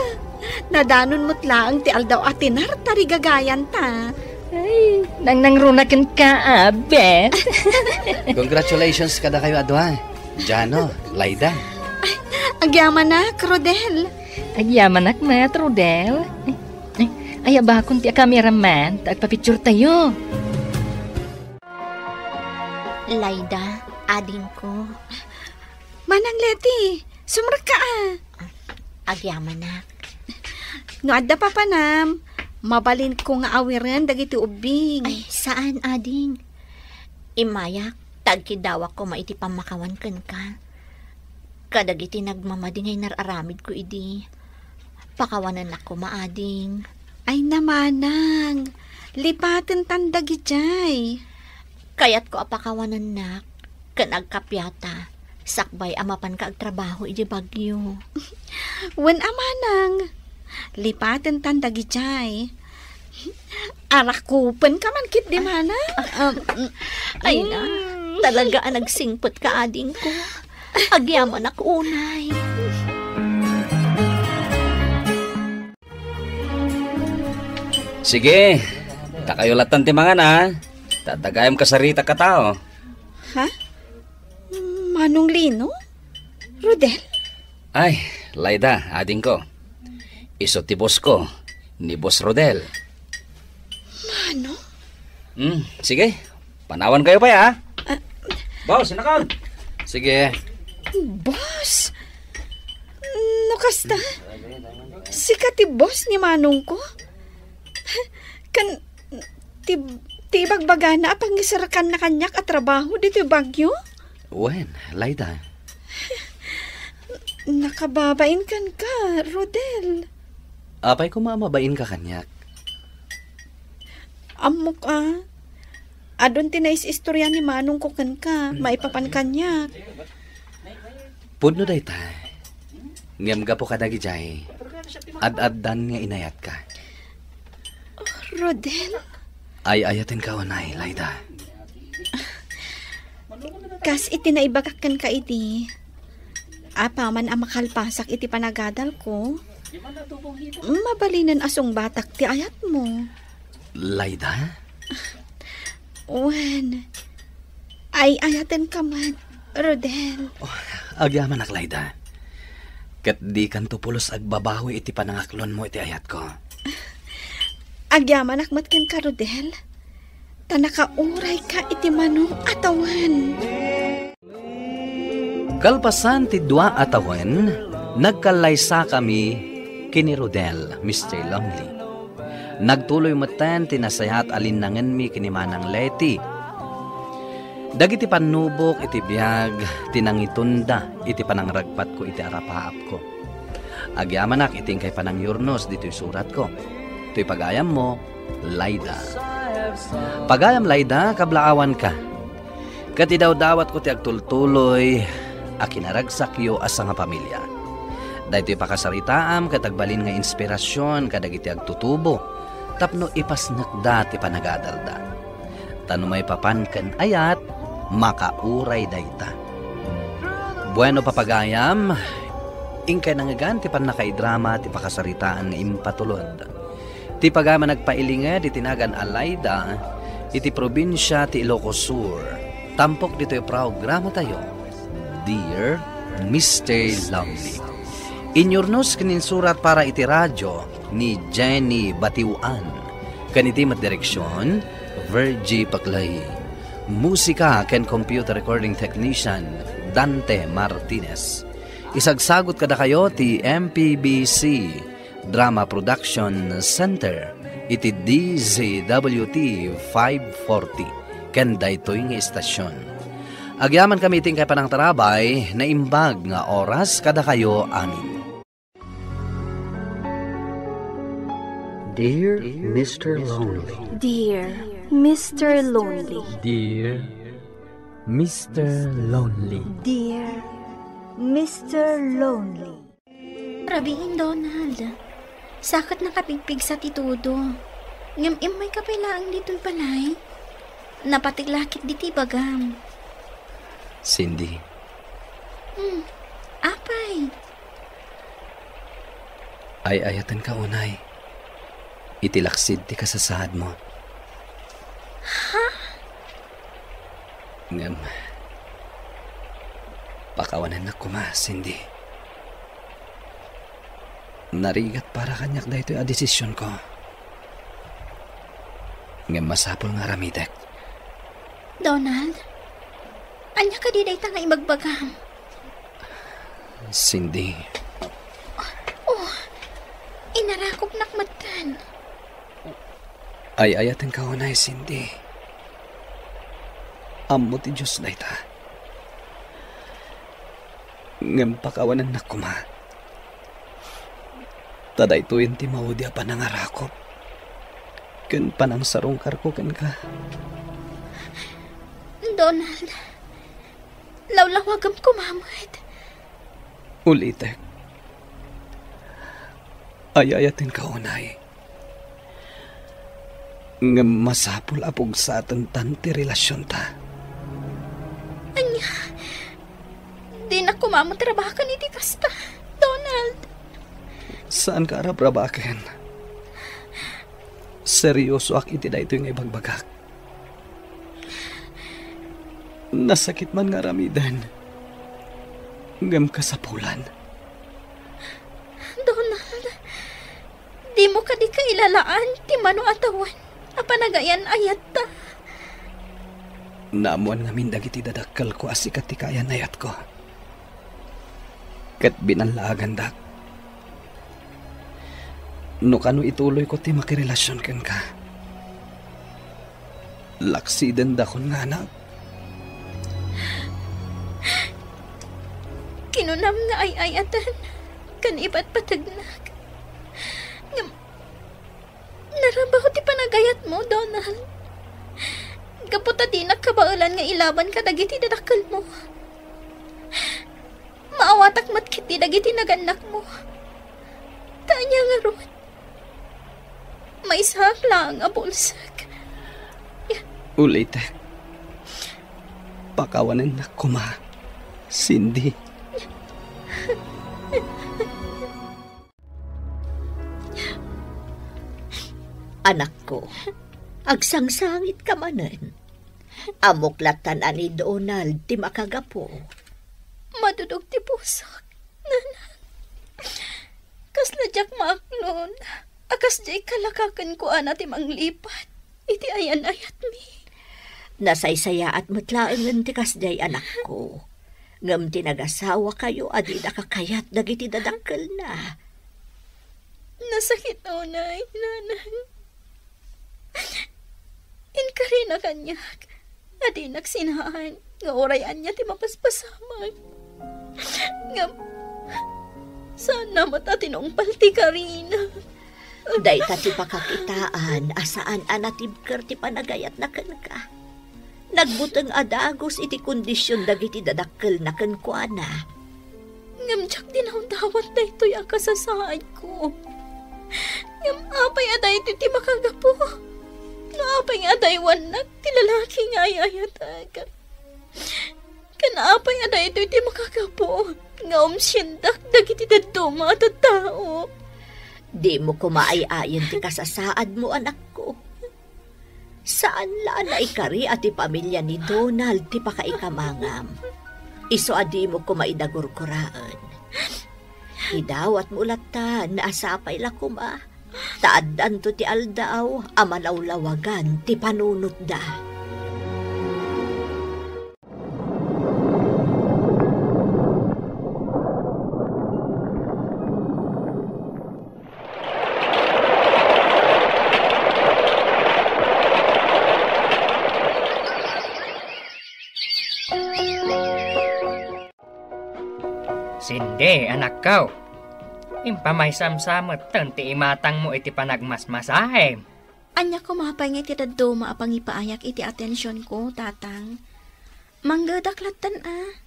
nadanon met laeng ti aldaw a tinartarigagayanta. Ay, nangnangruna kenka, a, bes. Congratulations kadakayo a dua. Jano, Laida. Ay, agyamanak, Rodel. Agyamanak met, Rodel. Ay, ay, ayabakon ti a-cameraman, ta agpa-picture tayo. Laida, adingko. Manang Leti, sumrekka a. Agyamanak. No adda papanam, mabalinko nga awiren dagiti ubbing. Ay, saan, ading. Immayak, ta agkiddawak koma iti pammakawan kenka. Kadagiti nagmamadi nga inar-aramidko idi, pakawanennak koma, ading. Ay, namanang, lipatentan dagidiay. Kayatko a pakawanennak ken agkappiata, sakbay a mapanka agtrabaho idi Baguio. Wen a manang, lipatentan dagidiay. Arakupenka man ketdi, manang. Ah, mm, ay na, mm. Talaga a nagsingpetka, adingko. Agyamanak unay. Sige, dakayo lattan ti mangan, a. Ta dagayam kasaritak a tao. Ha? Manong Lino? Rodel? Ay, Laida, adingko. Isu ti boss-ko, ni Boss Rodel. Mano? Hmm, sige. Panawan kayo pa, ha? Ah. Boss, inakag. Sige. Boss? No kasta? Sika ti boss ni manongko? Kan ti, ti Bagbagana a pangiserkanna kaniak a trabaho ditoy Baguio? Wen, Laida. Nakababain kenka, Rodel. Apay koma a mabainka kaniak? Ammok a. Adun ti nais-istorya ni manongko kenka, maipapan kaniak. Pudno dayta. Ngem gapu kadagijay, ad-addan nga inayatka. Oh, Rodel? Ay-ayatenka unay, Laida. Kas iti naibagak kenka idi, apaman a makalpasak iti panagadalko, mabalinen a sungbatak ti ayatmo. Laida? Wen, ay-ayatenka met, Rodel. Oh, agyamanak, Laida. Ket dikanto pulos agbabawi iti panangaklonmo iti ayatko. Agyamanak met kenka, Rodel. Ta nakaurayka iti manong a tawen. Kalpasan ti dua a tawen, nagkallaysakami ken ni Rodel, Mister Lonely. Nagtuloy metten ti nasayaat a linnangenmi ken ni Manang Leti. Dagiti pannubok iti biag ti nangitonda iti panangragpatko iti arapaapko. Agyamanak iti inkay panangyurnos ditoy suratko. Toy pagayammo, Laida. Pagayam Laida, kablaawanka. Ket idawdawatko ti agtultuloy a kinaragsakyo a sangapamilia. Daytoy pakasaritaam ket agbalin nga inspirasion kadagiti agtutubo tapno ipasnekda ti panagadalda. Ta no maipapan ken ayat, makauray dayta. Bueno, papagayam, inkay nangngegan ti pannakaidrama ti pakasaritaan nga impatulod. Ti pagayam a nagpailinged iti nagan a Laida iti probinsia ti Ilocos Sur. Tampok ditoy programatayo, Dear Mister Lonely. Inyurnos ken insurat para iti radio ni Jenny Batiuan. Ken iti met direksion, Virgie Paclay. Musika ken computer recording technician, Dante Martinez. Isagsagot kadakayo ti M P B C Drama Production Center iti D Z W T five forty ken daytoy nga istasion. Agyamankami iti inkay panangtarabay, naimbag nga oras kadakayo amin. Dear Mister Lonely. Dear Mister Lonely. Dear Mister Lonely. Dear Mister Lonely. Rabiin, Donald. Saket nakapigpigsa ti tudo. Ngem immayka pay laeng ditoy balay? Napateg la ketdi ti ibagam. Cindy. Hmm, apay? Ay-ayatenka unay iti laksid ti kasasaadmo. Ha? Ngem, pakawanennak koma, Cindy. Narigat para kaniak daytoy a desisionko. Ngem masapul nga aramidek. Donald, ania kadi dayta nga ibagbagam? Cindy. Oh, inarakopnak metten. Ay-ayatenka unay, Cindy. Ammo ti Dios dayta. Ngem pakawanennak koma. Ta daytoyen ti maudi a panangarakop ken panangsarungkarko kenka. Donald, lawlawagem koma met. Ulitek. Ay-ayatenka unay. Ngem masapul a pugsatentan ti relasionta. Ania? Dinak koma met rabaken iti kasta, Donald. Saanka a rabrabaken. Seriosoak iti daytoy nga ibagbagak. Nasakit man nga aramiden. Ngem kasapulan. Donald, dimo kadi kailalaan ti mano a tawen a panagayan-ayatta? Naammoan ngamin dagiti dadakkelko a sika ti kaayan-ayatko. Ket binallaagandak no kano ituloyko ti makirelasion kenka. Laksidendakon nga anak. Kinunam nga ay-ayaten ken ipatpategnak. Ngem narabaw ti panagayatmo, Donald. Gapu ta dinak kabaelan nga ilaban kadagiti dadakkelmo. Maawatak met ketdi dagiti nagannakmo. Ta ania ngarud? Maysaak laeng a bulsek. Ulitek. Pakawanennak koma, Cindy. Anakko, agsangsangitka manen. Ammok lattan a ni Donald ti makagapu. Madudog ti pusok, nanang. Kasla diak maaklon a kasdiay kalaka kenkuana ti manglipat iti ayan-ayatmi. Nasaysayaat met laengen ti kasdiay, anakko. Ngem ti nagasawakayo a dida kakayat dagiti dadakkelna. Nasakit unay, nanang. Inkarina kaniak a dinak sinaen nga uray ania ti mapaspasamak. Ngem, saanna met a tinungpal ti karina. Dayta ti pakakitaan a saan a natibker ti panagayatna kenka. Nagbuteng a dagus iti kondision dagiti dadakkelna kenkuana. Ngem diak dinawdawat daytoy a kasasaadko. Ngem apay a daytoy ti makagapu? No apay nga adaywannak ti lalaki nga ay-ayatek? Ken apay a daytoy ti makagapu nga umsiendak dagiti dadduma a tattao? Dimo koma ay-ayen ti kasasaadmo, anakko. Saan la a naikari a ti pamilia ni Donald ti pakaikamangam. Isu a dimo koma ida gurguraen. Idawatmo lattan a sapay la koma, ta addanto ti aldaw a malawlawagan ti panunotda. Cindy, anakko, impamaysam sa metten ti imatangmo iti panagmasmasaem. Ania koma pay nga iti dadduma a pangipaayak iti atensionko, Tatang? Manggedak lattan a.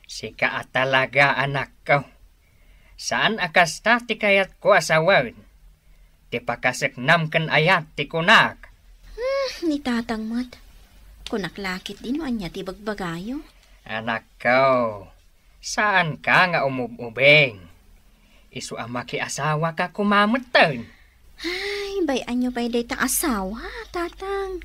Sika a talaga, anakko. Saan a kasta ti kayatko a sawen. Ti pakaseknam ken ayat ti kunak. Hmm, ni Tatang met. Kunak la ketdi no ania ti bagbagayo. Anakko, saanka nga umub-ubing. Isu a makiasawaka koma metten. Ay, bay-anyo pay dayta asawa, Tatang.